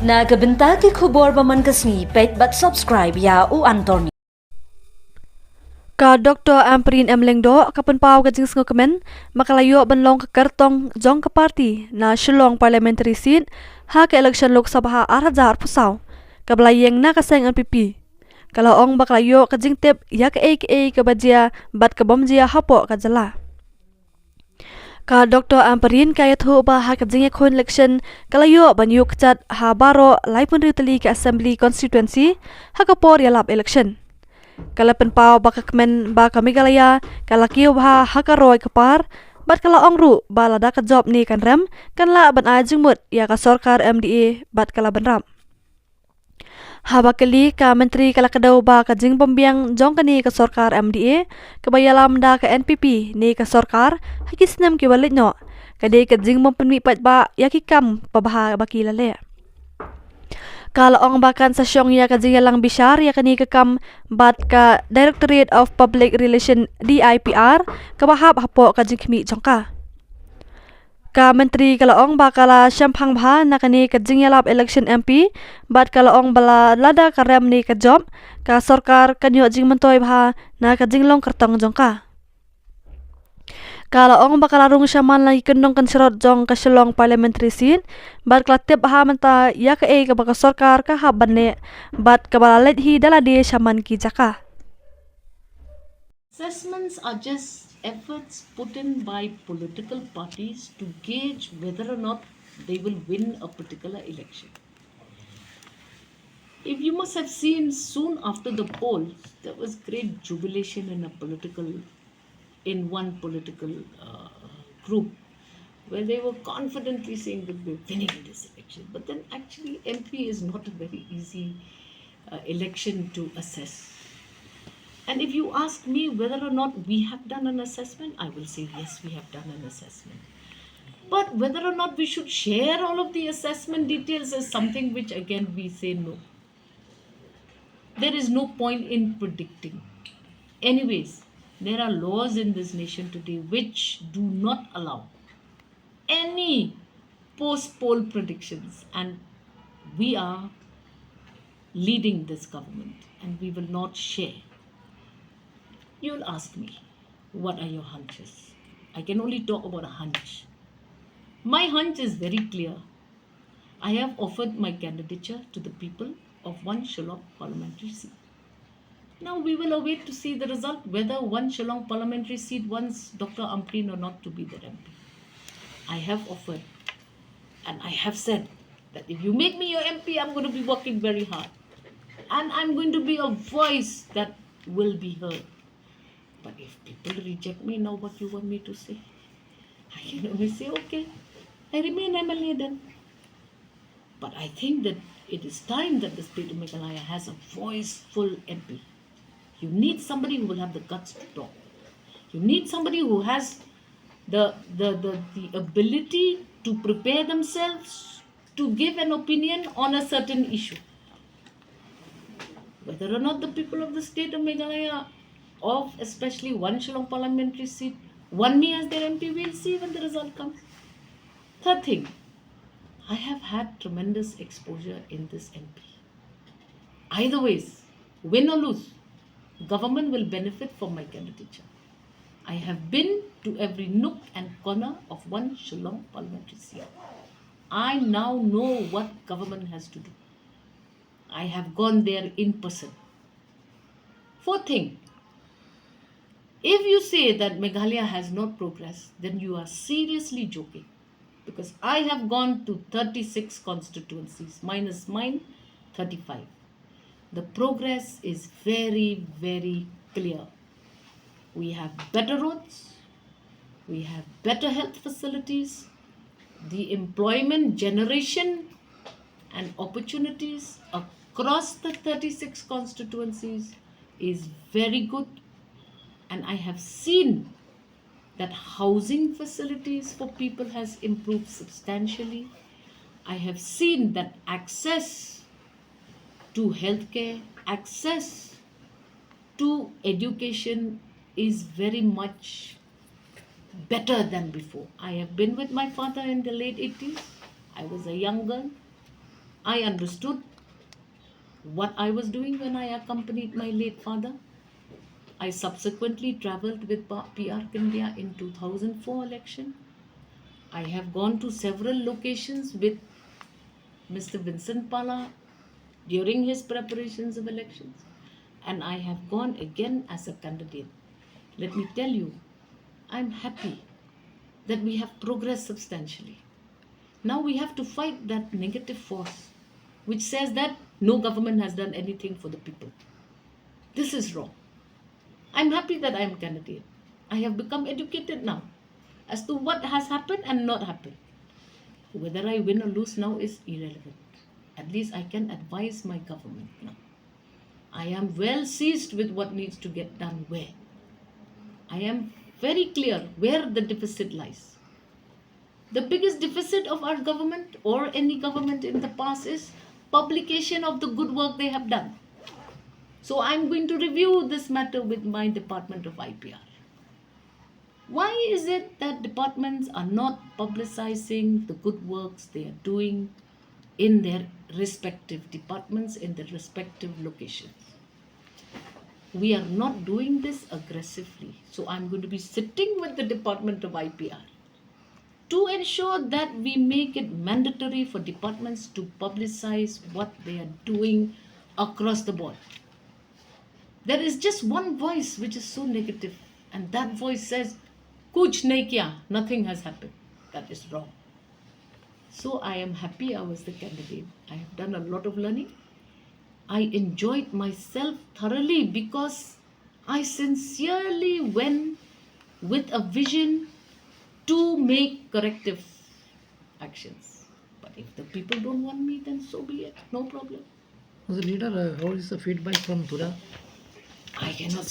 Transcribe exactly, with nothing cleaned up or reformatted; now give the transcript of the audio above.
Na ka bynta ki khubor ba man ka sngi, peit bad subscribe ïa U Anthony. Ka Doctor Ampareen M Lyngdoh ka pynpaw ka jingsngewkmen ba ka la ïoh ban long ka kyrtong jong ka party na Shillong Parliamentary Seat ha ka election Lok Sabha ar hajar arphew saw, kaba la ïeng na ka seng N P P. Ka la ong ba ka la ïoh ka jingtip ïa kaei kaei kaba jia bad ka bym jia hapoh ka jylla. Ka Doctor Ampareen ka ïathuh ba ha ka jingïakhun election ka la ïoh ban ïuh kjat ha baroh laiphew hynriew tylli ki assembly constituency ha ka por ïalap election. Ka la pynpaw ba ka kmen ba ka Meghalaya ka la kiew bha ha ka roi ka par, bad ka la ong ruh ba lada ka jop ne kan rem, kan lah ban ai jingmut ïa ka sorkar M D A bad ka la bynrap. Haba kylli, ka Myntri ka la kdew ba ka jingbymbiang jong kane ka sorkar M D A kaba ïalam da ka N P P ne ka sorkar ha ki snem kiba leit noh ka dei ka jingbym pynmih paidbah ïa ki kam babha ba ki la leh. Ka la ong ba kan sa shong ïa ka jingïalang bishar ïa kane ka kam bad ka Directorate of Public Relation, D I P R, kaba hap hapoh ka jingkhmih jong ka. Ka Myntri ka la ong ba ka la shemphang bha na kane ka jingïalap election M P, bad ka la ong ba la lada ka rem ne ka jop, ka sorkar kan ïoh jingmyntoi bha na ka jinglong kyrtong jong ka. Ka la ong ba ka la rung shaman la ki kyndong kynshrot jong ka Shillong Parliamentary Seat, bad ka la tip bha mynta ïa kaei kaba ka sorkar ka hap ban leh, bad kaba la leit hi da lade shaman ki jaka. Assessments are just efforts put in by political parties to gauge whether or not they will win a particular election. If you must have seen, soon after the polls, there was great jubilation in a political, in one political uh, group, where they were confidently saying that we're winning this election. But then actually, M P is not a very easy uh, election to assess. And if you ask me whether or not we have done an assessment, I will say yes, we have done an assessment. But whether or not we should share all of the assessment details is something which, again, we say no. There is no point in predicting. Anyways, there are laws in this nation today which do not allow any post poll predictions, and we are leading this government, and we will not share. You'll ask me, what are your hunches? I can only talk about a hunch. My hunch is very clear. I have offered my candidature to the people of one Shillong parliamentary seat. Now we will await to see the result, whether one Shillong parliamentary seat wants Doctor Ampareen or not to be their M P. I have offered, and I have said that if you make me your M P, I'm going to be working very hard. And I'm going to be a voice that will be heard. But if people reject me now, what you want me to say? I can only say, okay, I remain M L A then. But I think that it is time that the state of Meghalaya has a voiceful M P. You need somebody who will have the guts to talk. You need somebody who has the, the, the, the ability to prepare themselves to give an opinion on a certain issue. Whether or not the people of the state of Meghalaya, of especially one Shillong parliamentary seat, want me as their M P, we'll see when the result comes. Third thing, I have had tremendous exposure in this M P. Either ways, win or lose, government will benefit from my candidature. I have been to every nook and corner of one Shillong parliamentary seat. I now know what government has to do. I have gone there in person. Fourth thing, if you say that Meghalaya has not progressed, then you are seriously joking. Because I have gone to thirty-six constituencies, minus mine, thirty-five. The progress is very, very clear. We have better roads, we have better health facilities, the employment generation and opportunities across the thirty-six constituencies is very good, and I have seen that housing facilities for people has improved substantially. I have seen that access to healthcare, access to education is very much better than before. I have been with my father in the late eighties. I was a young girl. I understood what I was doing when I accompanied my late father. I subsequently traveled with Pa- P R Kyndia in two thousand four election. I have gone to several locations with Mister Vincent Pala during his preparations of elections, and I have gone again as a candidate. Let me tell you, I'm happy that we have progressed substantially. Now we have to fight that negative force which says that no government has done anything for the people. This is wrong. I'm happy that I am candidate. I have become educated now as to what has happened and not happened. Whether I win or lose now is irrelevant. At least I can advise my government now. I am well seized with what needs to get done where. I am very clear where the deficit lies. The biggest deficit of our government or any government in the past is publication of the good work they have done. So I'm going to review this matter with my Department of I P R. Why is it that departments are not publicizing the good works they are doing in their respective departments, in their respective locations? We are not doing this aggressively. So I'm going to be sitting with the Department of I P R to ensure that we make it mandatory for departments to publicize what they are doing across the board. There is just one voice which is so negative, and that voice says, "Kuch nahi kiya, nothing has happened." That is wrong. So I am happy I was the candidate. I have done a lot of learning. I enjoyed myself thoroughly because I sincerely went with a vision to make corrective actions. But if the people don't want me, then so be it. No problem. As a leader, uh, how is the feedback from Tura? I cannot